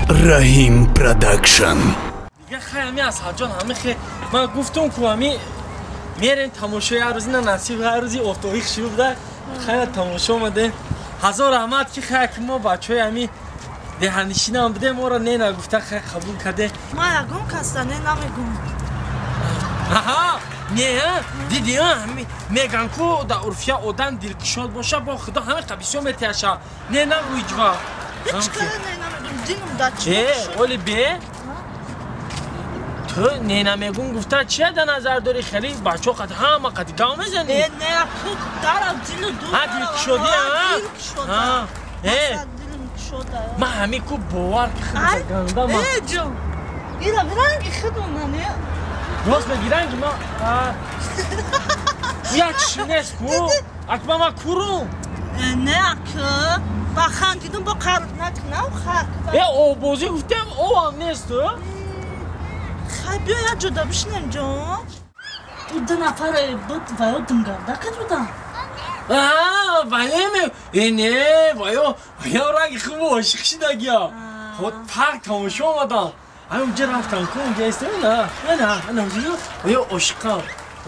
Раҳим Продакшн. Дига хай ами Асадҷон ҳами хе ман гуфтум ку ами мерем тамошои ҳар рӯзи на насиб ҳар рӯзи офтоби хушрӯ буда хай тамошо омадем. Ҳазор раҳмат ки хай ки мо бачаҳои ами деҳанишинам будем моро не нагуфта хай қабул карде. Ман ягон касда не намегум. Аҳа не диди меган ку дар урфия одам дилкушод боша бо худо ҳами қабисё метиҳаша не нагӯ ҳеҷ вақт. Ҳеҷ кара не намегум дилам дар чӣ оли бе ту не намегум гуфта чия дар назар дорӣ хеле бачаҳо қад ҳама қад гав мезанӣ. Э не ку дара дилу ду дилкушодӣ ман ҳами ку бовар ганда э ҷон ира ранги худмона не рост меги ранги ма як чӣ нест ку акба ма курум. Не ак ба хандидум бо қарб накунам хак. Э обозӣ гуфтем овам нест. Хай биё як ҷода бишинем ҷон. Ӯ ду нафаре буд ваё дунгарда кад будам. Вале э не ваё ваё ранги хубу ошиқ шидагия. Худ парк тамошо омадам. Ай унҷа рафтам ку унҷа истем на на на ваё ошиқам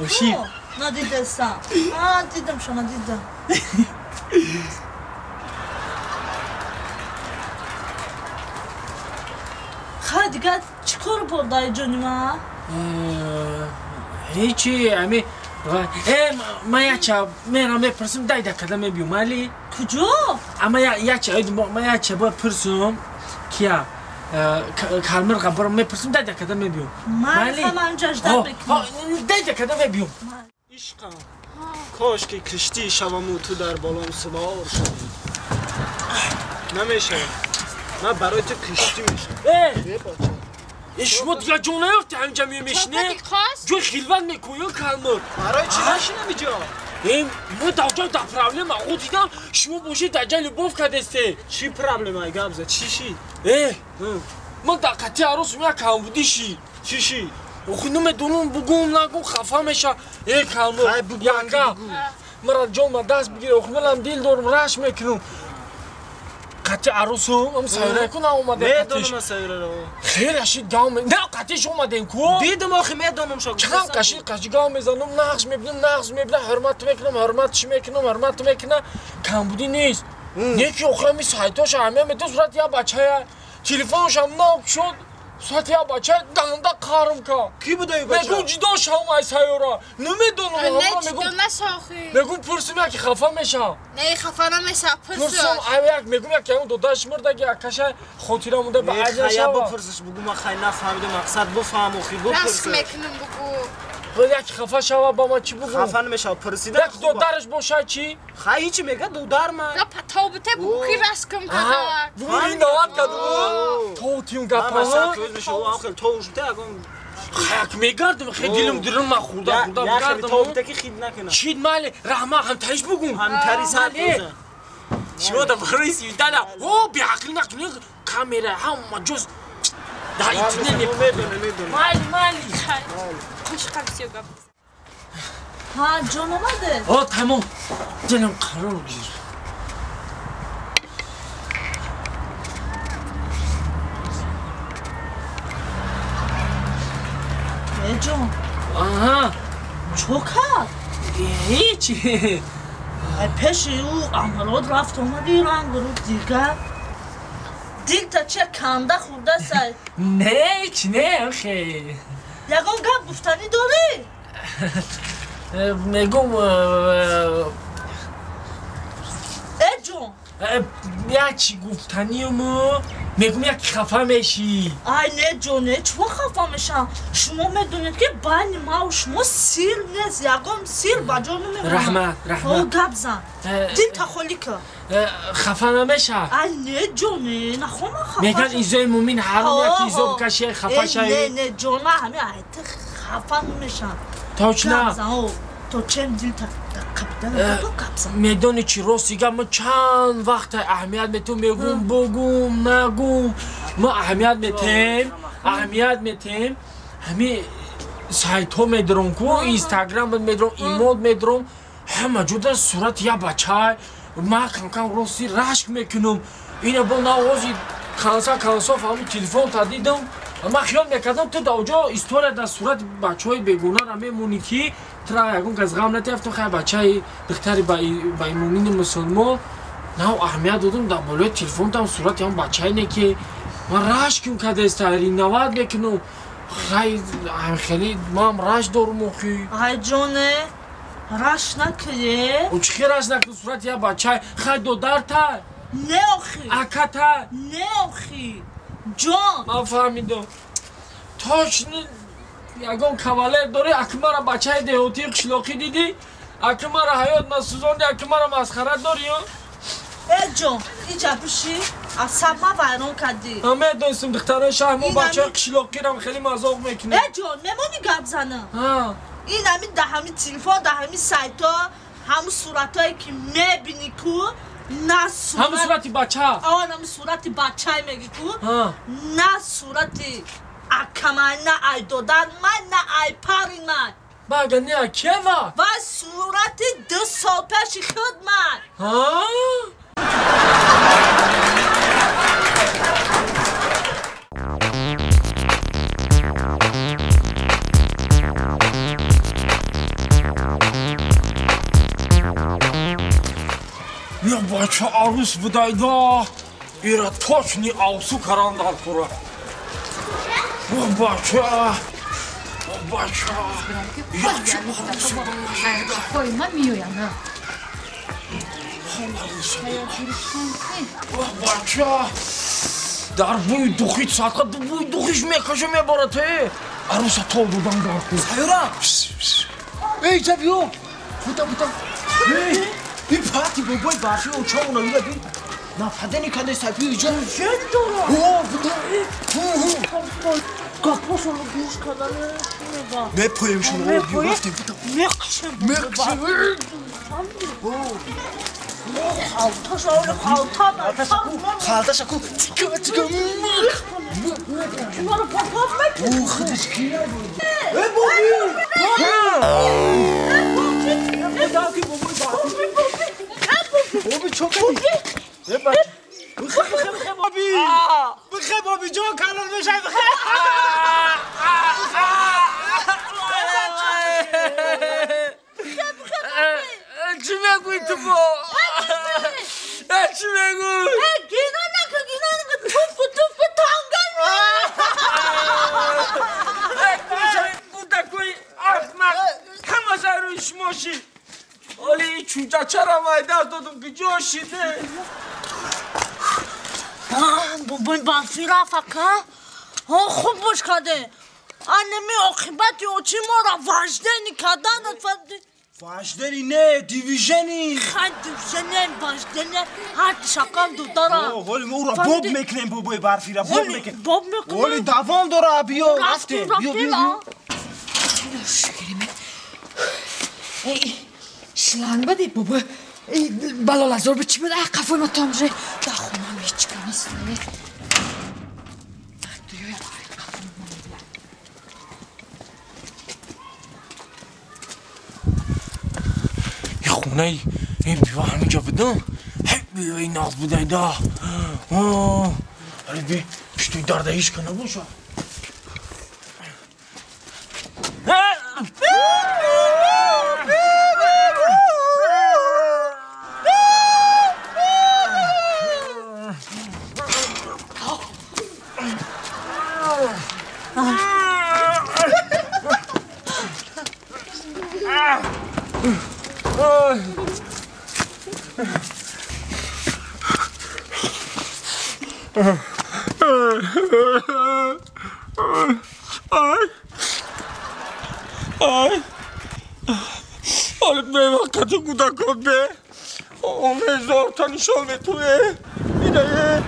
ошиқ. Надидесам. А дидам шо надидам. Хай дигар чӣ кор бурдаи ҷони ман? Ҳечи ами э ман якча мерам мепурсам дайда када мебиём майли? Куҷо? Ама якча ман якча бояд пурсум кия калмирға барам мепурсам дайда када мебиём. Майли? Ман ҷаждат мекунам. Дайда када мебиём. Ишқам кош ки киштӣ шаваму ту дар болом сувор шавӣ. Намешавам. Ман барои ту киштӣ мешавам. Э шумо дигар ҷо наёфти ҳаминҷа мешинед? Ҷои хилват мекунӣ калмир. Барои чӣ нашинам иҷо? Э мо дар ҷой дар проблема ӯ дидам шумо бошед дар ҷай любов кардесте. Чӣ проблема гап зад? Чӣ шид? Э ман дар қатъи арӯсум як камбудӣ шид. Чӣ шид? Охи намедонам бугум нагум хафа меша. Э калмир яка мара ҷон ма даст бигир охи манам дил дорам рашк мекунам. Қатъи арӯсум ам сайёра ку наомадем. Медонам сайёраро. Хеле шид гав на қатъиш омадем ку. Дидам охи медонам шо. Чанд қаши қаши гав мезанам нақш мебинам нақш мебинам ҳурмат мекунам ҳурматш мекунам ҳурмат мекунам камбудӣ нест. Не ки охи ами сайтоша ҳамя метон сурати як бачая телефоншам нок шуд сурати як бачая данда қарм ка. Ки буда ю бача? Мегум ҷудо шавам ай сайёра. Намедонам мегум насохи. Мегум пурсум яки хафа мешавам. Не хафа намешав пурсум. Пурсум ай як мегум як ягон додаш мурдаги акаша хотира монда ба айна шава. Бупурсиш бугу ман хай нафаҳмидам мақсад буфаҳм охи бупурсиш. Раск мекунам бугу. Як хафа шава ба ман чӣ бугу? Хафа намешава пурсида. Як додараш боша чӣ? Хай ҳичи мега додар ман. Гапа тобите бугу ки раскм када. Бугу ин дават каду. Тотим гапа. Хак мегардам, хе дилам дирам ма хурда хурда мегардам. Тобите ки хид накунам. Чид майли раҳма ҳамтариш бугум. Ҳамтари сар боза. Шумо да барои свидания. О беақлӣ накунӣ камера ҳама ҷоз дар интернет медонам. Майли майли. Қошиқам всё гап. Ҳа ҷон омаде? О тамом. Дилам қарор гир. Э ҷон. Аҳа. Чо кард? Ҳечи. Ай пеши ӯ амалот рафт омади рангу рӯ дигар. Дилта чия канда хӯрдасай? Не, ҳеч не, охе. Ягон гап гуфтанӣ дорӣ? Мегум Э ҷон. Як чӣ гуфтаниюму мегум як хафа мешӣ. Ай не ҷон, не чӯ хафа мешам? Шумо медонед ки байни маву шумо сир нест, ягон сир ба ҷо намемонад. Раҳмат, раҳмат. О гап зан. Дилта холӣ кар. Хафа намеша? Ай не ҷон, не нахоҳам хафа. Меган изои мумин ҳаром як изо бикаши хафа шавӣ. Не, не ҷон, ман ҳами айта хафа намешам. Точно. Гап зан, о то чем дилта қабида гап зан. Медонӣ чӣ рости гап ман чанд вақт аҳамият метавам мегум бугум нагум ма аҳамият метем аҳамият метем ҳами сайтҳо медорам ку инстаграм медорам имод медорам ҳама ҷода сурати як бачай ман камкам рости рашк мекунам ина бо навози Канса кансоф ҳамун телефон та дидам. Ман хиёл мекардам ту дар оҷо история дар сурати бачаҳои бегунаро мемонӣ ки тура ягон кас ғам натиафту хай бачаи духтари ба имомини мусулмон нав аҳамият додам дар болои телефонтам сурати ҳам бачае не ки ман рашким кадаста ринават мекунам. Хай хеле ман раш дорум охи. Ай ҷоне раш накунӣ. О чӣ хел раш накунӣ сурати як бачае хай додарта. Не охи. Аката. Не охи. Ҷон. Ман фаҳмидам. Точно ягон кавалер дорӣ аки мара бачаи деҳотии қишлоқӣ дидӣ? Аки мара ҳаёт насӯзондӣ, аки мара масхара дорӣ? Э ҷон, иҷа биши, асаб ма вайрон кардӣ. Ман медонистам духтарои шаҳр мо бачаи қишлоқиам хеле мазоқ мекунем. Э ҷон, мемонӣ гап занам? Ин ҳами дар ҳами телефон, дар ҳами сайтҳо, ҳамун суратҳое ки мебинӣ ку, на сурат... Ҳамун сурати бача? Он ҳамун сурати бачае мегӣ ку, на сурати акамай, на ай додар май, на ай пари май. Бага не акева? Ва сурати 2 сол пеши худ май. Я бача арус будайда, ира точни авсу каран дар кура. О бача, о бача, я чӣ арус будайда. Ой, ман меоям. О бача, дар бӯи духи садқа бӯи духиш мекаша мебарад э. Аруса тол додан дар кура. Сайёра! Эй, ҷа биё! Бута бута. Эй! И пати бобой барфи очамона юра би. Нафадени каде сапи иҷа. Чен дора? О, бута. Гапошонро гӯш кардане мега. Мепоем шумо, биё рафтем бута. Мекшем. Мекшем. Халташа, оле халта. Халташа ку. Тика тика. Шуморо папап мекунӣ. О, худаш кия буд. Э, боби! Боби чо кардӣ? Бихе, бихе, бихе, боби! Бихе, боби, ҷон калон мешавӣ, бихе! Чӣ мегӯӣ ту бо? Чӣ мегӯӣ? Гино накун, гино накун, туфку, туфку, тангал! Кӯдакои аҳмақ ҳамаша рӯи шумо шид. Оли чӯҷачара майда додум ки ҷо шиде. Бобои барфӣ рафт ака. Хуб бош карде. Анами оқибати очи моро важдени кардан. Важдени не, дивижени. Хай дивижени, важдени, ҳар шакал додара. Ҳоли мо ӯро боб мекунем, бобои барфира, боб мекунем. Боб мекунем. Ҳоли давом дора, биё, рафтем. Биё, биё, биё. Эй, шланг бади бобо. Эй, балолазор ба чӣ буд? Ай, қафои ма тамже. Дар хонам ҳеҷ ка нест. Хонаи ин бива ҳаминҷо будам, ҳай биваи нағз будайда. Али би пуштуи дарда ҳеҷ ка набошад. Ай, ҳоли бевақати кӯдакон бе омезорта нишон метуе идае.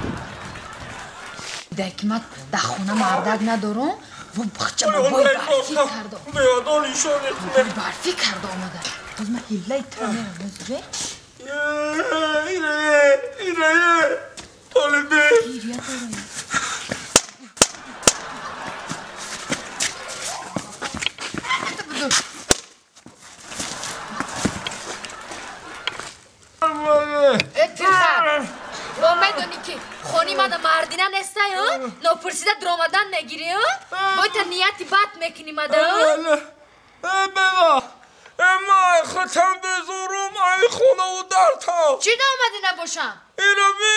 Даки ман дар хона мардак надорам, во бахча бобои барфӣ карда. Беадо нишон метуе. Барфӣ карда омада. Боз ман ҳиллаи тра мерам озуре. Ирае, ирае, толибе. Гиря дорам. Э, тирхар, бо медонӣ ки хони мана мардак Мадина нестай, нопурсида дуромадан мегирӣ, бо та нияти бад мекунӣ мада. Бева, ман хатам безорум, ай хонаву дартам. Чӣ наомадӣ набошам? Ино би,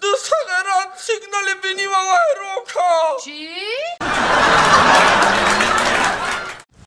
ду сағерат сигнали бини ва вайрон кард. Чӣ?